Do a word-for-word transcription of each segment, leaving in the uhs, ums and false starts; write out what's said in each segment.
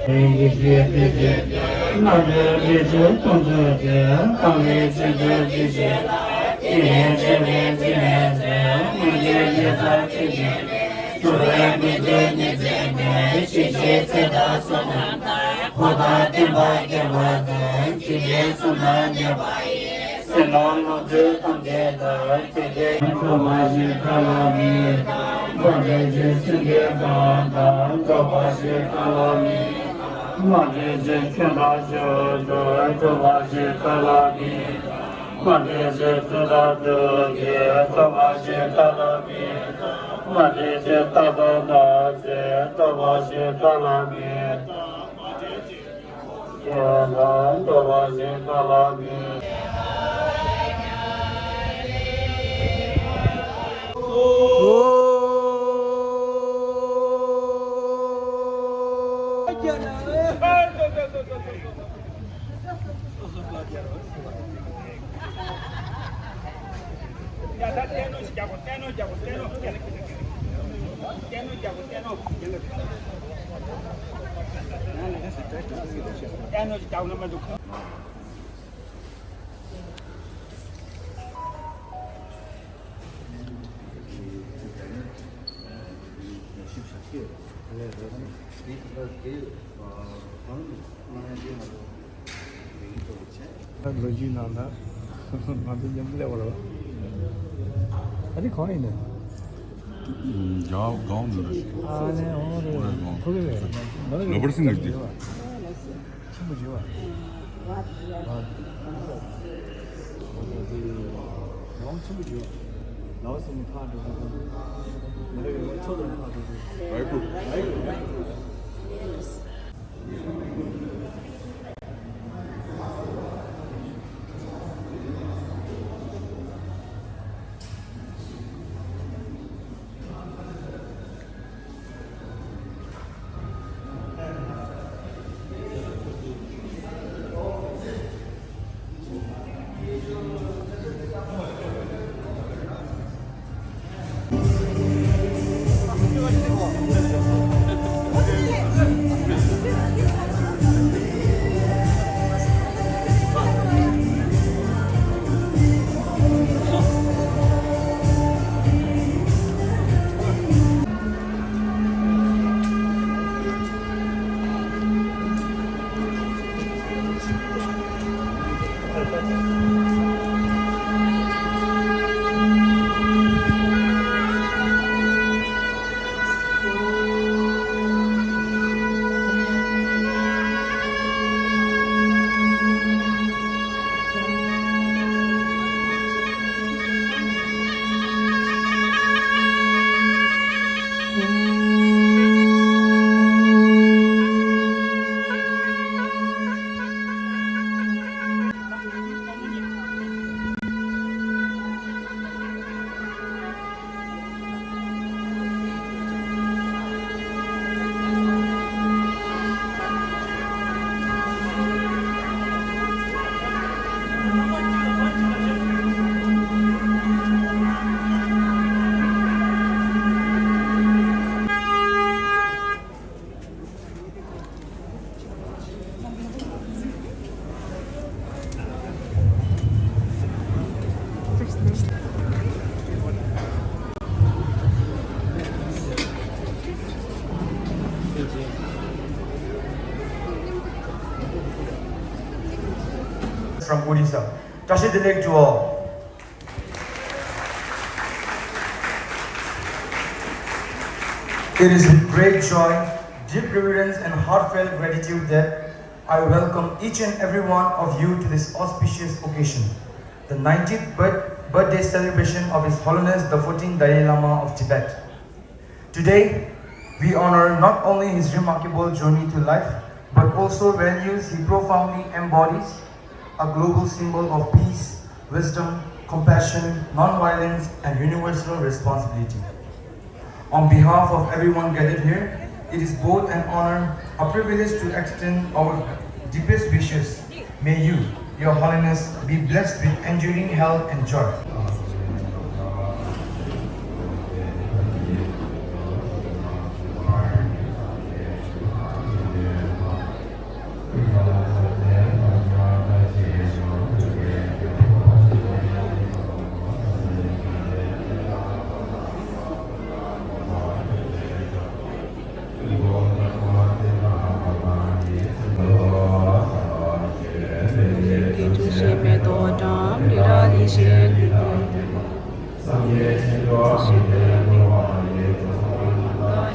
ཡེ་ཤེས་ཀྱི་སྤྱོད་པས། སྣང་བའི་ལས་ཀྱི་སྟོང་ཆོས་ཀྱི། དང་བའི་ཆོས་ཀྱི་སྤྱི་ཆོས་དང་། སྐྱེ་བའི་ཆོས་ཀྱི་སྤྱི་མེད་ཆོས། མི་སྐྱེ་དགེ་རྩ་ཆོས་ཅན། འགྲོ་བའི་མི་ཚེ་ཉི་ཚེ་འདས། ཤི་ཤི་ཚེ་དང་བསོད་ནམས་དང་། འཁོར་དང་བསྟན་པ་སྐྱེ་བ་དང་། འཇིག་རྟེན་གསུམ་ན་གནས་པ་ཡི། སྲིད་ན་ལོངས་སྤྱོད་ཐམས་ཅད་དང་། ཇི་སྐད་འགྲོ་བ་བཞི་ག་ལ་མེད། འགྲོ་བ་བཞི་སེང་གེ་དང་། འགྲོ་བ་བཞི་ག་ལ་མེད། མ་འདྲེས་བཞི་ཁྱོད་དང་ཆོས་དང་། འགྲོ་བ་བཞི་ག་ལ་མེད། མ་འདྲེས་བཞི་དུས་དང་དུས་ཀྱི། འགྲོ་བ་བཞི་ག་ལ་མེད། མ་འདྲེས་བཞི་རྟག་ཏུ་བདག་ཅེས། འགྲོ་བ་བཞི་ག་ལ་མེད། ཁྱོད་དང་འགྲོ་བ་བཞི་ག་ལ་མེད། ཡ་ད་བསྟན་ནོ་ཞིག་རྒྱག་གོ། བསྟན་ནོ་རྒྱག་གོ། བསྟན་ནོ། བསྟན་ནོ་རྒྱག་གོ། བསྟན་ནོ། བསྟན་ནོ་ཞིག་རྒྱག་གོ་ན་མ་འདུག་ལོ་རྒྱུས་ནང་ན་ང་ཚོ་མཉམ་སླེབས་པ་རེད། ཨ་ནི་གང་ཡིན་ནམ། རྒྱ་གང་ནས་རེད། ཨ་ནི་འོ་རེད། ཁོ་གི་རེད། ལོ་པར་སིང་གི་རེད། ཆེན་པོ་བྱེད་པ། ཨ། ལའོ་ཆེན་པོ་བྱེད་པ། ལའོ་སི་ནི་ཕར་འགྲོ་དགོས། མ་རེད། ལའོ་ཚོ་ལ་ཕར་འགྲོ་དགོས། ལའོ་ལའོ། From Odisha. བཀྲ་ཤིས་བདེ་ལེགས་to all. It is with great joy, deep reverence, and heartfelt gratitude that I welcome each and every one of you to this auspicious occasion, the ninetieth birth-, birthday celebration of His Holiness the fourteenth Dalai Lama of Tibet. Today, we honor not only his remarkable journey through life, but also values he profoundly embodies, a global symbol of peace, wisdom, compassion, non-violence, and universal responsibility. On behalf of everyone gathered here, it is both an honor, a privilege to extend our deepest wishes. May you, Your Holiness, be blessed with enduring health and joy.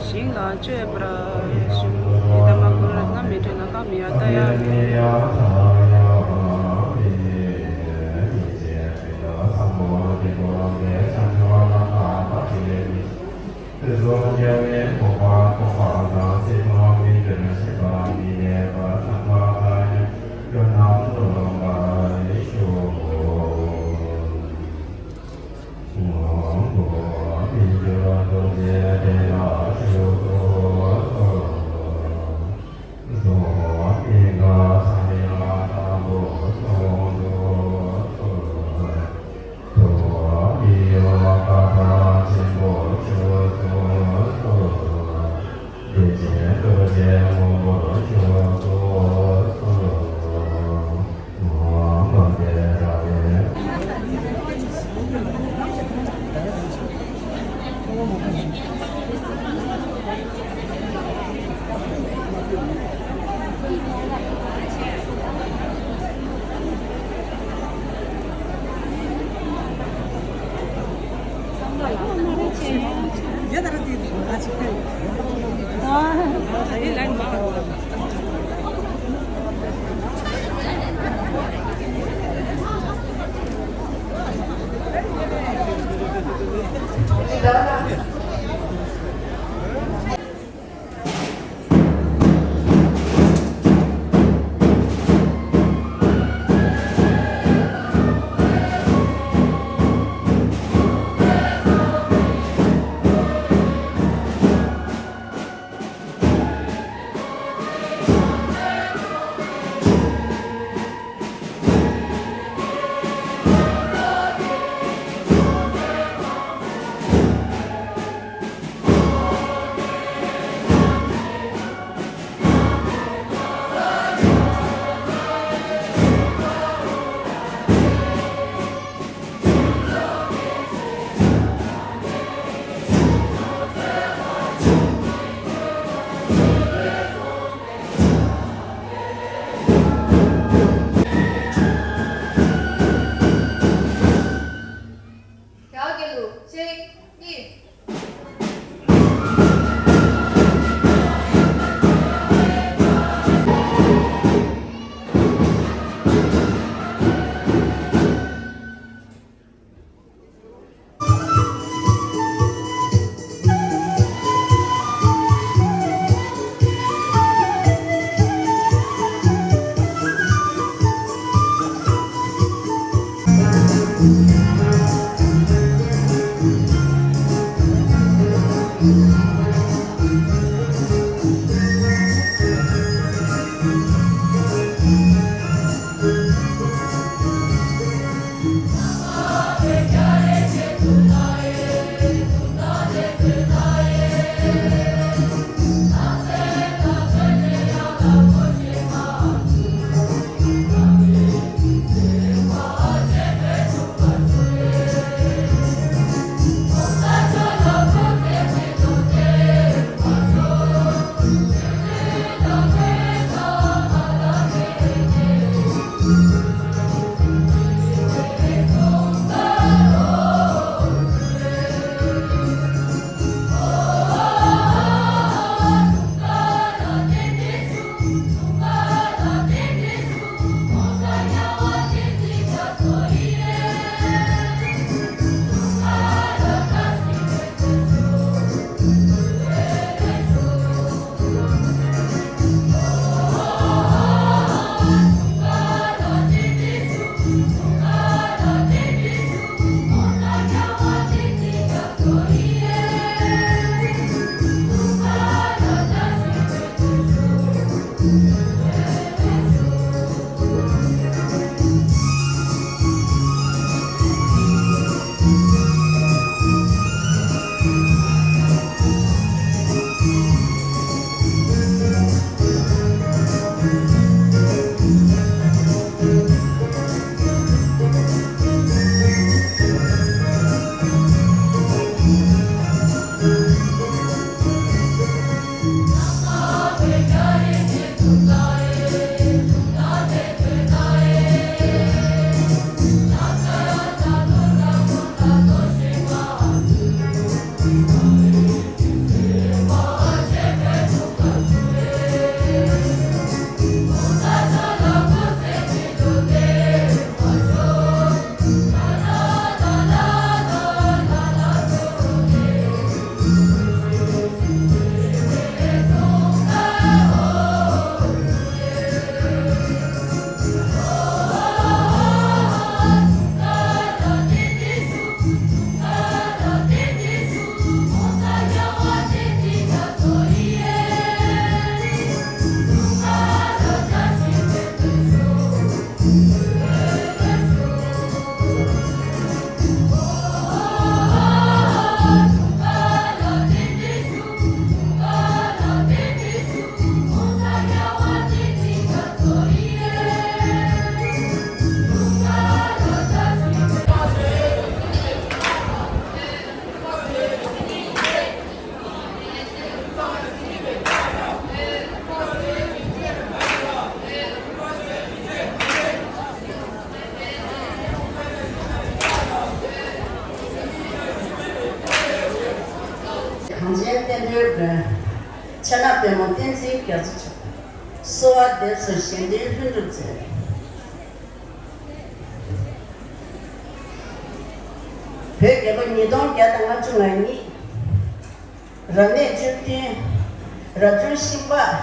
ཞིང་ལ་སྤྱོད་པར་ཞུ། ཡི་དམ་མ་གུ་རུ་རཏྣ་མི་འཕྲོད་ན་ཀ་མི་ཡ་ཏ་ཡ། ཕྱག་ན་པདྨོ་བསྟན་འཛིན་རྒྱ་མཚོ་མཆོག། གསོལ་བ་འདེབས་སོ་གཞན་དོན་ལྷུན་གྲུབ་མཛད། བོད་རྒྱལ་ལོ་ཉིས་སྟོང་བརྒྱ་དང་ལྔ་བཅུ་ང་གཉིས། རབ་གནས་བཅུ་བདུན། རབ་བྱུང་ཤིང་སྤགས།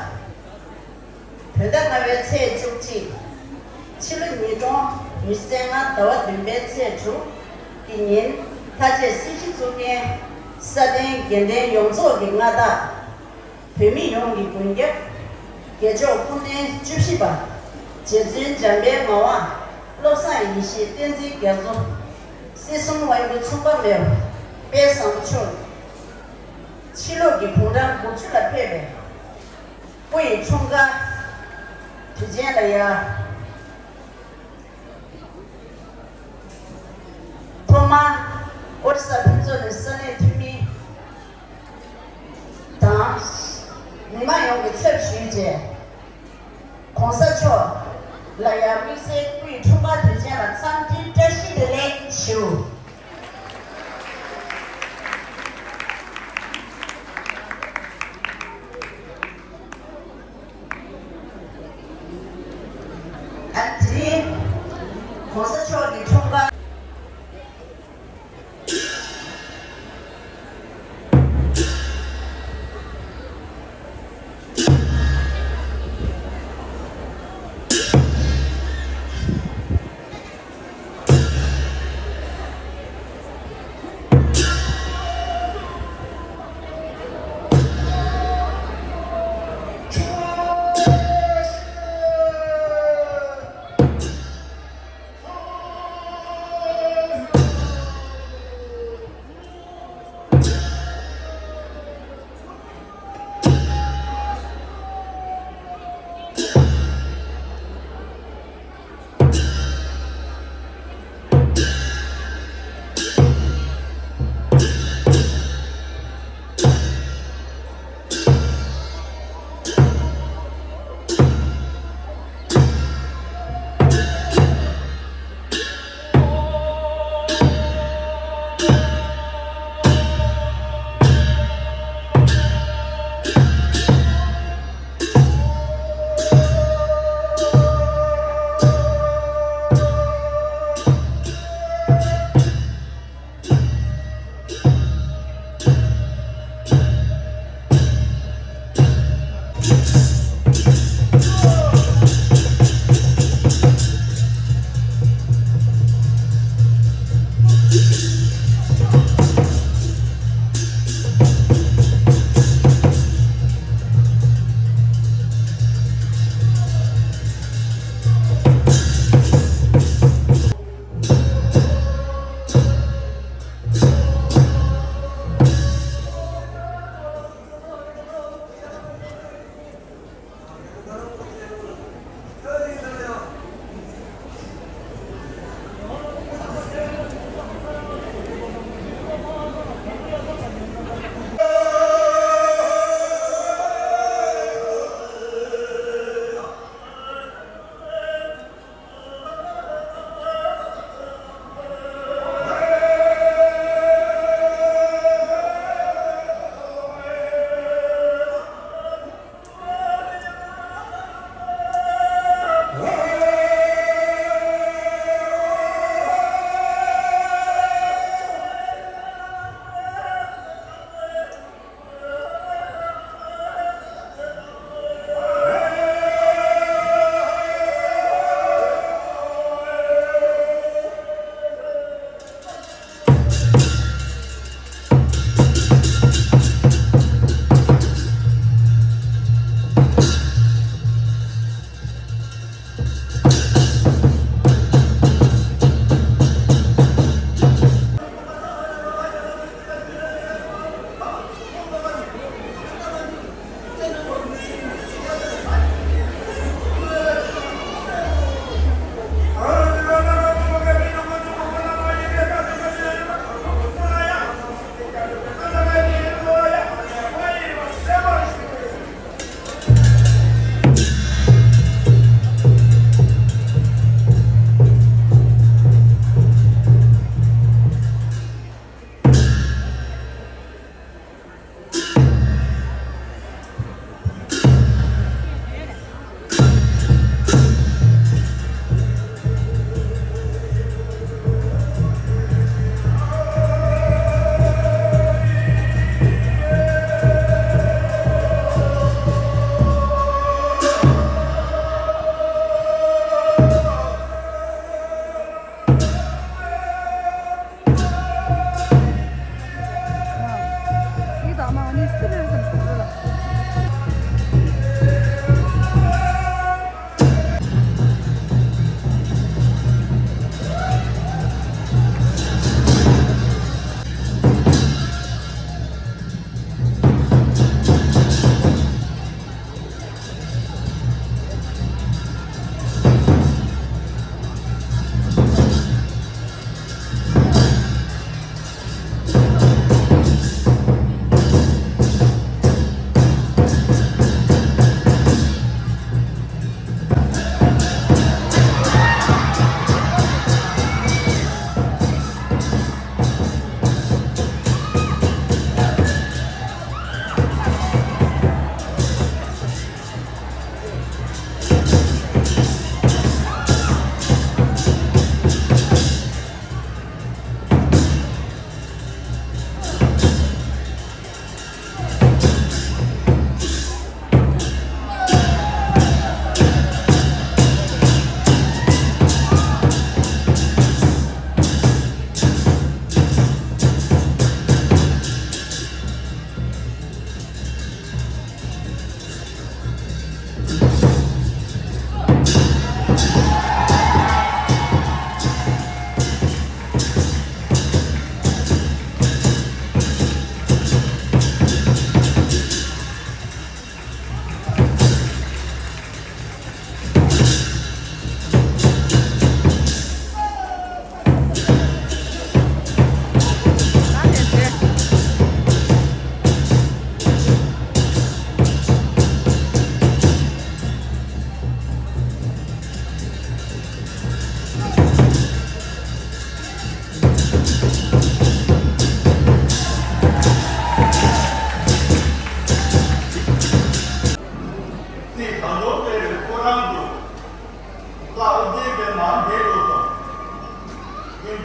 བོད་ཟླ་ལྔ་པའི་ཚེས་བཅུ་གཅིག། ཕྱི་ལོ་ཉིས་སྟོང་ཉི་ཤུ་རྩ་ལྔ་ཟླ་བ་བདུན་པའི་ཚེས་དྲུག་གི་ཉིན། ལྷ་རྗེ་སྲིད་ཞིའི་གཙུག་རྒྱན་སྲ་བརྟན་དགེ་ལྡན་ཡོངས་རྫོགས་ཀྱི་མངའ་བདག་བོད་མི་ཡོངས་ཀྱི་མགོན་སྐྱབས། རྒྱལ་མཆོག་སྐུ་ཕྲེང་བཅུ་བཞི་པ། རྗེ་བཙུན་འཇམ་དཔལ་ངག་དབང་བློ་བཟང་ཡེ་ཤེས་བསྟན་འཛིན་རྒྱ་མཚོ། སྲིད་གསུམ་དབང་སྒྱུར་མཚུངས་པ་མེད་པ་དཔལ་བཟང་པོ་མཆོག་ཕྱི་ལུགས་ཀྱི་དགུང་གྲངས་དགུ་བཅུ་ལ་ཕེབས་པའི་སྐུ་ཡི་འཁྲུངས་སྐར་དུས་ཆེན་ལ་ཡ། ཐོག་མར་ཨོ་རི་ས་ཕུན་ཚོགས་གླིང་ས་གནས་འཐུས་མི་དང་མི་མང་ཡོངས་ཀྱི་ཚབ་ཞུས་རྗེས། ༸གོང་ས་མཆོག་ལ་ཡང་དམིགས་བསལ་སྐུའི་འཁྲུངས་སྐར་དུས་ཆེན་ལ་འཚམས་འདྲིའི་བཀྲ་ཤིས་བདེ་ལེགས་ཞུ། ཨ་ནི་དེ་རིང་༸གོང་ས་མཆོག་གི་འཁྲུངས་སྐར།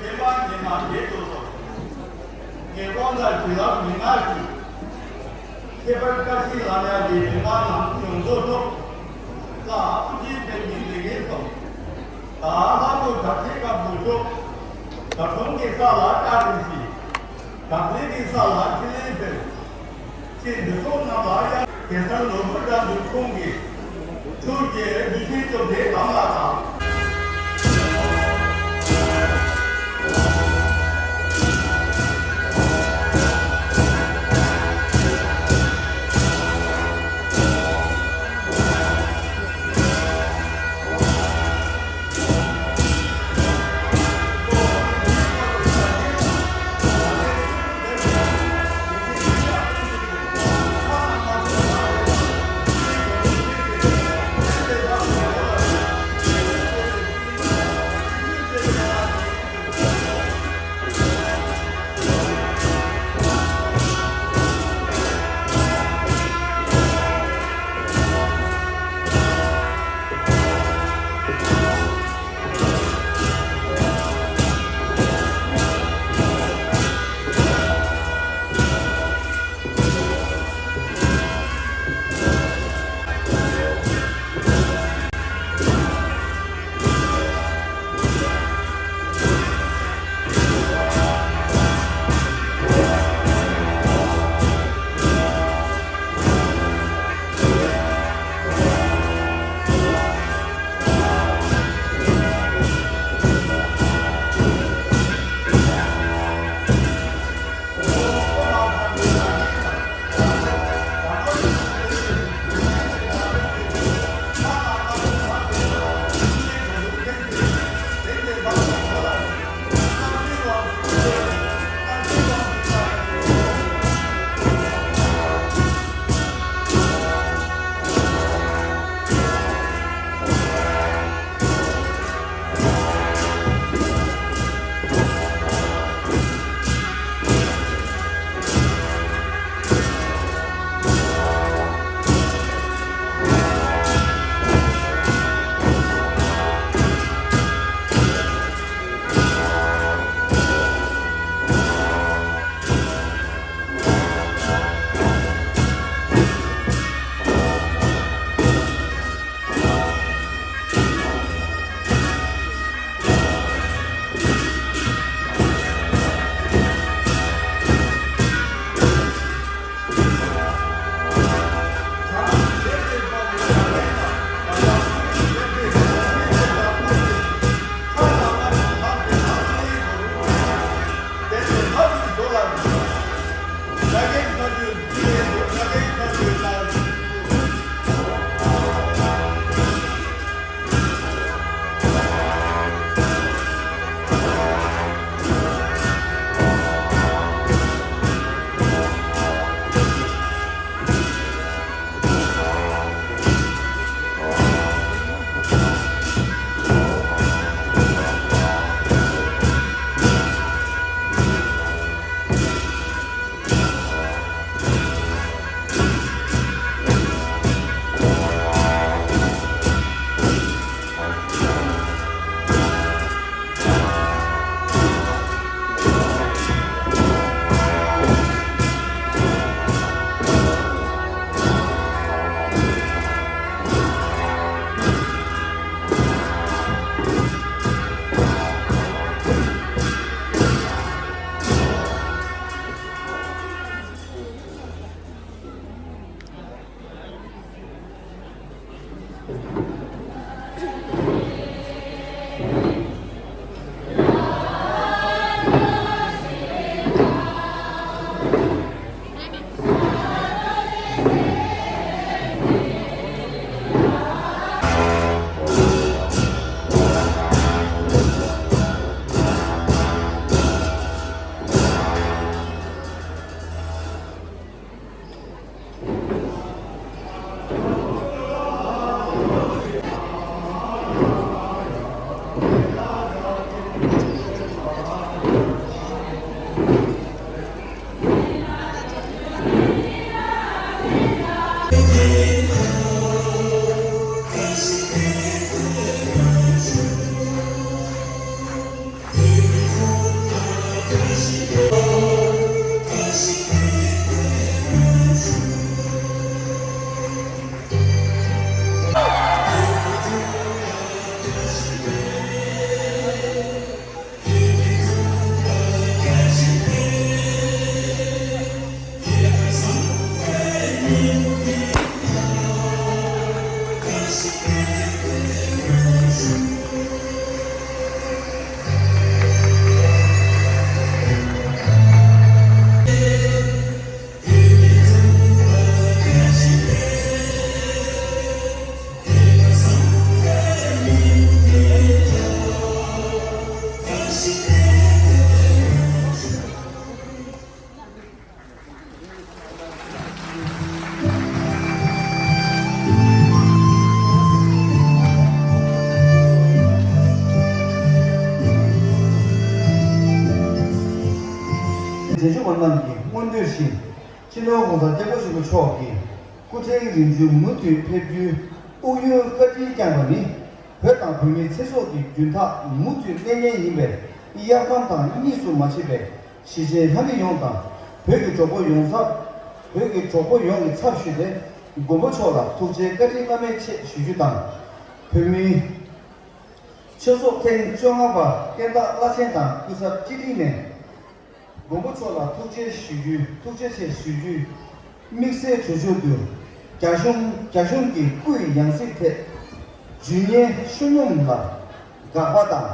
ཁྱེད་མ་ཉེ་མ་བརྒྱད་དུ་སོང་། ངས་དབང་དང་བྱིན་རླབས་མི་མངའ་ཞིང་། ཁྱད་པར་བཀྲ་ཤིས་ལྷ་མྱང་གི་མི་མང་རྣམས་ཡོངས་རྫོགས་ཐོབ། ལྷ་ཨ་ཁུ་རྒྱལ་ཕན་གྱི་འདི་ངེས་སོང་། ད་ལྷ་ཐོ་དར་ཆེན་སྐབས་སུ་ཤོག། དགྲ་སྲོང་གི་ས་ལ་སྐྲག་ཅིང་ཤི། དགྲ་འདུལ་གྱི་ས་ལ་ཕྲིན་ལས་འཕེལ། ཁྱེད་འདི་ཚོ་རྣམས་ལ་ཡང་གེ་སར་ནོར་བུ་འདྲ་འདུག་ཁོང་གིས་ཐུགས་རྗེ་འདི་ཕྱིན་ཅོག་དེ་དམ་ལ་བཏགས། རྗེས་འཇུག་པ་རྣམས་ཀྱི་སྔོན་འགྲོའི་གཞི། སྤྱི་ནོར་༸གོང་ས་༸སྐྱབས་མགོན་ཆེན་པོ་མཆོག་གི་སྐུ་ཕྲེང་རིམ་བྱོན་མུ་མཐུད་ཕེབས་རྒྱུའི་དབུགས་དབྱུང་བཀའ་དྲིན་བསྐྱངས་པ་ནི། བོད་དང་བོད་མིའི་ཚེ་སྲོག་གི་རྒྱུན་ཐག་མུ་མཐུད་གནས་ཉེན་ཡིན་པས། དབྱར་ཁམས་དང་གཉིས་སུ་མ་མཆིས་པའི་གཞིས་བྱེས་ལྷ་མི་ཡོངས་དང་། བོད་ཀྱི་གྲོགས་པོ་ཡོངས་ཚབ། བོད་ཀྱི་གྲོགས་པོ་ཡོངས་ཀྱི་ཚབ་ཞུས་ཏེ། མགོན་པོ་མཆོག་ལ་ཐུགས་རྗེ་བཀའ་དྲིན་བླ་མེད་ཆེ་ཞུ་རྒྱུ་དང་། བོད་མིའི་ཆོས་ཚོགས་ཐེངས་བཅོ་ལྔ་པ་བསྟན་བདག་བླ་ཆེན་དང་སྐུ་ཚབ་སྤྱི་ཁྲིད་ནས། མགོན་པོ་མཆོག་ལ་ཐུགས་རྗེ་ཞུ་རྒྱུའི། ཐུགས་རྗེ་ཆེ་ཞུ་རྒྱུའི་དམིགས་བསལ་གྲོས་ཆོད་དུ། རྒྱ་གཞུང་། རྒྱ་གཞུང་གི་སྐུའི་ཡང་སྲིད་ཐད་ཇུས་ཉེས་ཤུགས་སྣོན་ལ་དགག་པ་དང་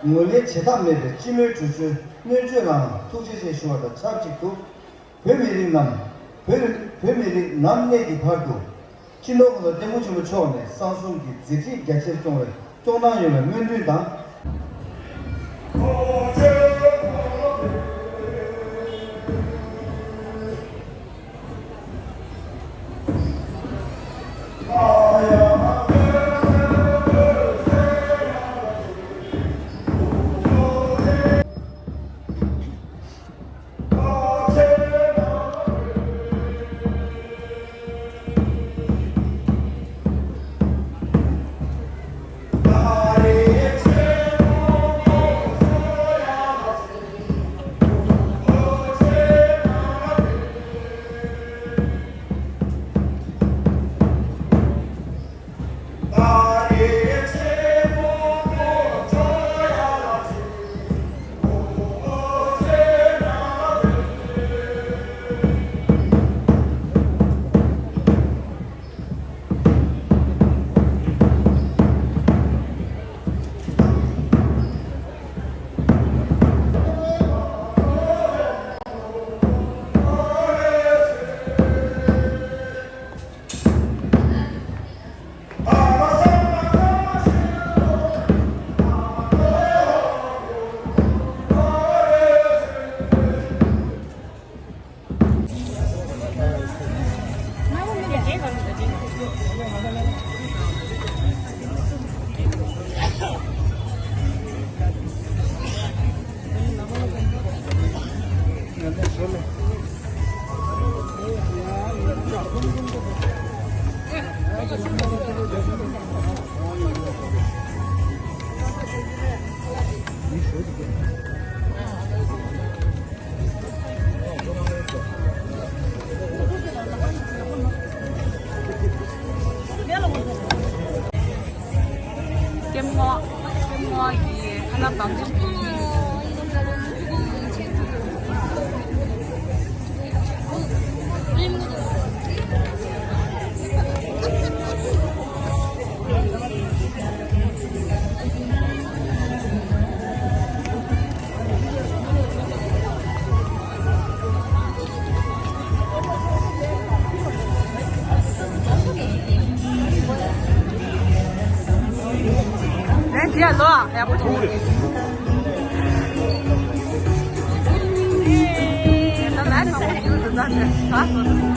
ངོས་ལེན་བྱེད་ཐབས་མེད་པའི་སྤྱི་མོས་གྲོས་ཆོད་སྣོན་བརྗོད་ལའང་ཐུགས་རྗེ་ཆེ་ཞུ་བ་དང་ཆབས་ཅིག་ཏུ། བོད་མི་རིགས་རྣམས། བོད། བོད་མི་རིགས་ནམ་གནས་ཀྱི་བར་དུ། སྤྱི་ནོར་༸གོང་ས་༸སྐྱབས་མགོན་ཆེན་པོ་མཆོག་ནས་གསང་གསུམ་གྱི་མཛད་འཕྲིན་རྒྱ་ཆེར་སྐྱོང་བའི་སྐྱོང་གནང་ཡོང་བའི་སྨོན་འདུན་དང་། སྐྱེམ་ངོ་། སྐྱེམ་ངོ་ཡི་ཁ་ལག་བམ་ཆུང་། ཨེ། འདི་ཡ་ལོ་ཡག་པོ་བྱུང་། ད་ལ་ཡག་པོ་བྱུང་འདུག་ད་ད་སོ།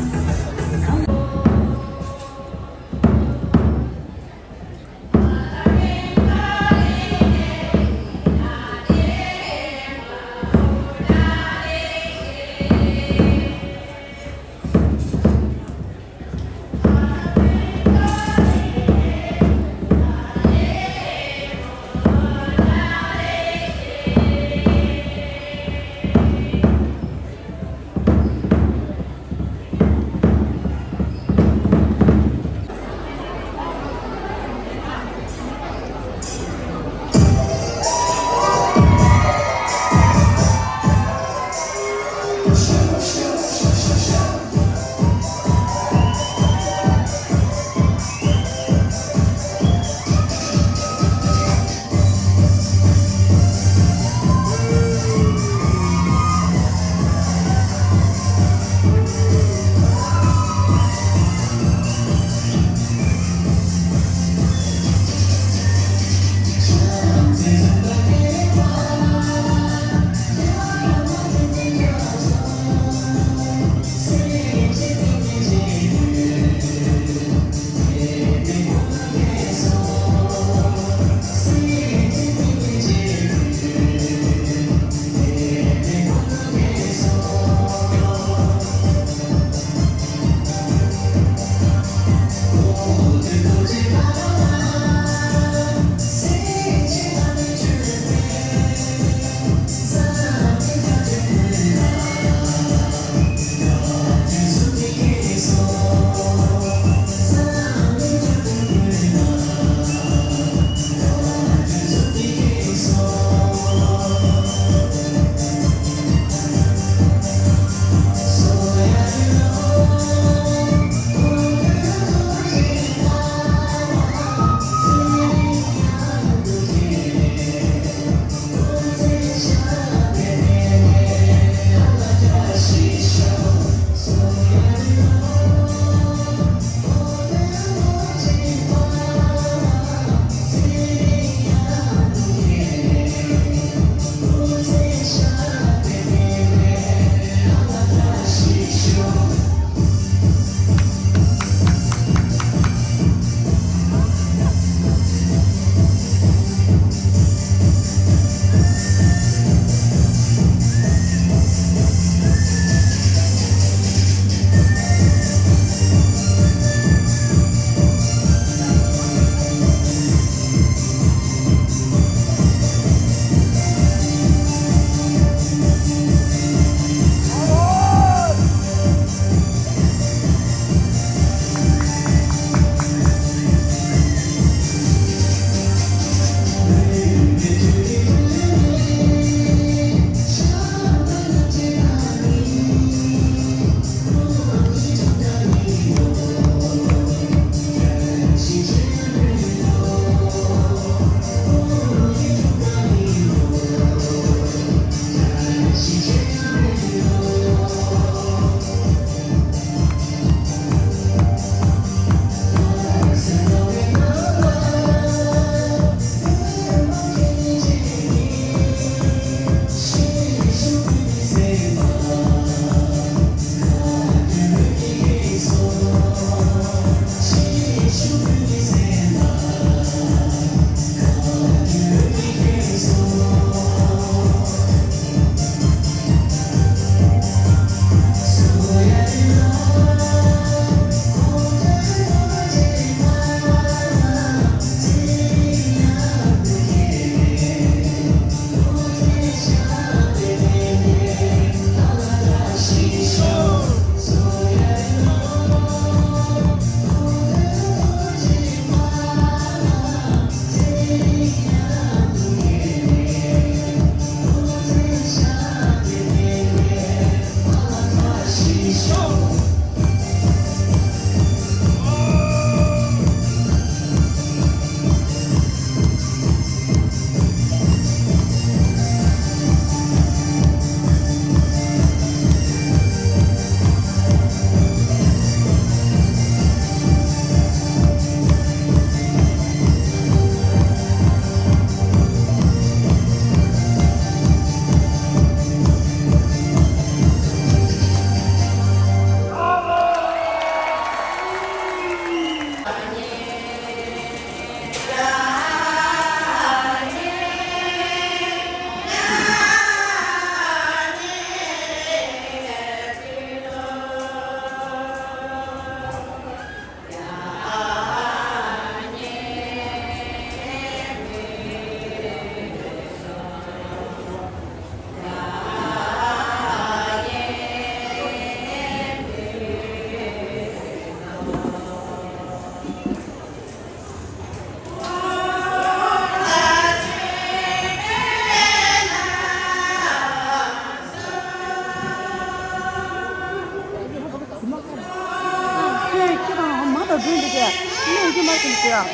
ཡིན་འདི་གས་ནི་འདི་མ་ཟིན་ཟེར་ཡ།